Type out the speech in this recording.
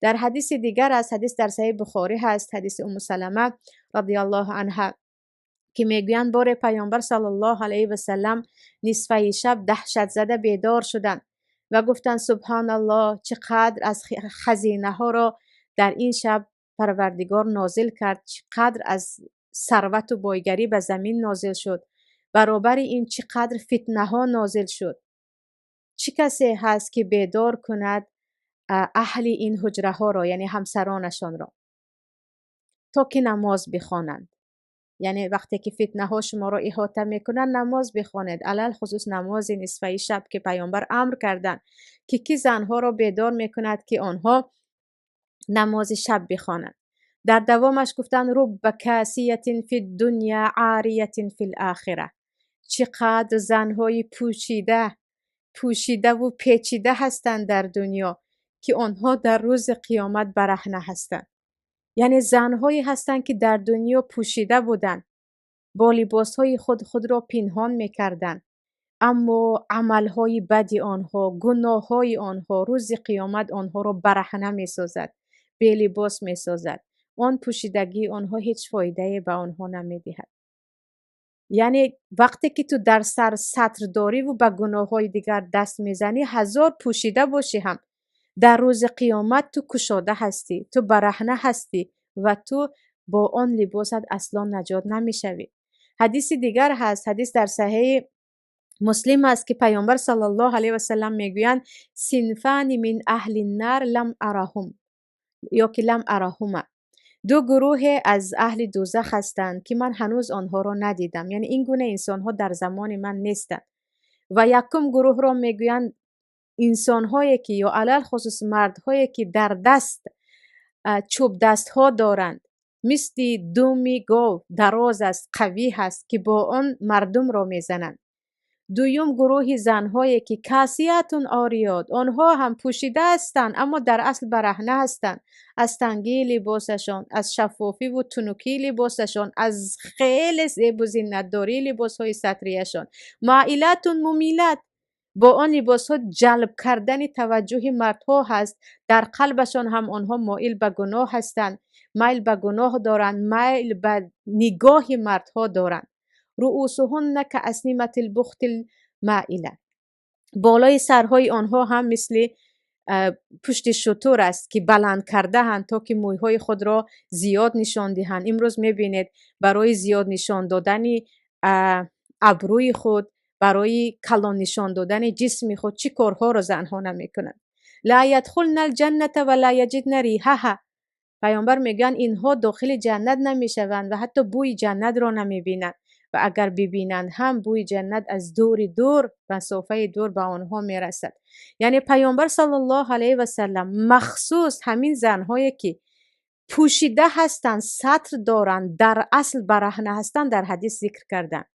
Дар ҳадиси дигар аст, ҳадис дар Саҳеҳи Бухорӣ ҳаст, ҳадиси Умму Салама радиаллоҳу анҳа, ки мегӯянд боре Паёмбар саллаллоҳу алайҳи васаллам нисфаи шаб даҳшатзада бедор шуданд ва гуфтанд: субҳоналлоҳ, чӣ қадр аз хазинаҳоро дар ин шаб Парвардигор нозил кард, чӣ қадр аз сарвату бойгарӣ ба замин нозил шуд, баробари ин чӣ қадр фитнаҳо нозил шуд. Чӣ касе ҳаст, ки бедор кунад аҳли ин ҳуҷраҳоро, яъне ҳамсаронашонро, то ки намоз бихонанд? Яъне вақте ки фитнаҳо шуморо иҳота мекунанд, намоз бихонед, алалхусус намози нисфаи шаб, ки Паёмбар амр карданд, ки ки занҳоро бедор мекунад, ки онҳо намози шаб бихонанд. Дар давомаш гуфтанд: рубба касиятин фи дунья ариятин фил охира. Чӣ қадр занҳои пӯшидаву печида ҳастанд дар дунё, ки онҳо дар рӯзи қиёмат бараҳна ҳастанд. Яъне занҳое ҳастанд, ки дар дунё пӯшида буданд, бо либосҳои худ худро пинҳон мекарданд, аммо амалҳои бади онҳо, гуноҳҳои онҳо рӯзи қиёмат онҳоро бараҳна месозад, белибос месозад. Он пӯшидагии онҳо ҳеҷ фоидае ба онҳо намедиҳад. Яъне вақте ки ту дар сар сатр дориву ба гуноҳҳои дигар даст мезанӣ, ҳазор пӯшида бошӣ ҳам, дар рӯзи қиёмат ту кушода ҳастӣ, ту бараҳна ҳастӣ ва ту бо он либосат асло наҷот намешавӣ. Ҳадиси дигар ҳаст, ҳадис дар Саҳеҳи Муслим аст, ки Паёмбар саллаллоҳу алайҳи васаллам мегӯянд: синфани мин аҳли нар лам араҳум ё ки лам араҳума. Ду гурӯҳе аз аҳли дӯзах ҳастанд, ки ман ҳанӯз онҳоро надидам. Яъне ин гуна инсонҳо дар замони ман нестанд. Ва якум гурӯҳро мегӯянд инсонҳое ки ё алалхусус мардҳое ки дар даст чӯбдастҳо доранд, мисли думи гов дароз аст, қавӣ ҳаст, ки бо он мардумро мезананд. Дуюм гурӯҳи занҳое ки касиятун ориёт, онҳо ҳам пӯшида ҳастанд, аммо дар асл бараҳна ҳастанд. Аз тангии либосашон, аз шаффофиву тунукии либосашон, аз хеле зебу зинатдории либосҳои сатрияшон. Маилатун мумилат, бо он либосҳо ҷалб кардани таваҷҷӯҳи мардҳо ҳаст. Дар қалбашон ҳам онҳо моил ба гуноҳ ҳастанд, майл ба гуноҳ доранд, майл ба нигоҳи мардҳо доранд. Руусуҳунна каасниматил бухтил маила. Болои сарҳои онҳо ҳам мисли пушти шутур аст, ки баланд кардаанд, то ки мӯйҳои худро зиёд нишон диҳанд. Имрӯз мебинед барои зиёд нишон додани абрӯи худ, барои калон нишон додани ҷисми худ чӣ корҳоро занҳо намекунанд. Ла ядхулна алҷанната ва ла яҷидна риҳаҳа. Паёмбар мегӯянд инҳо дохили ҷаннат намешаванд ва ҳатто бӯи ҷаннатро намебинанд. Ва агар бибинанд ҳам бӯи ҷаннат аз дури дур, масофаи дур ба онҳо мерасад. Яъне Паёмбар саллаллоҳу алайҳи васаллам махсус ҳамин занҳое ки пӯшида ҳастанд, сатр доранд, дар асл бараҳна ҳастанд, дар ҳадис зикр карданд.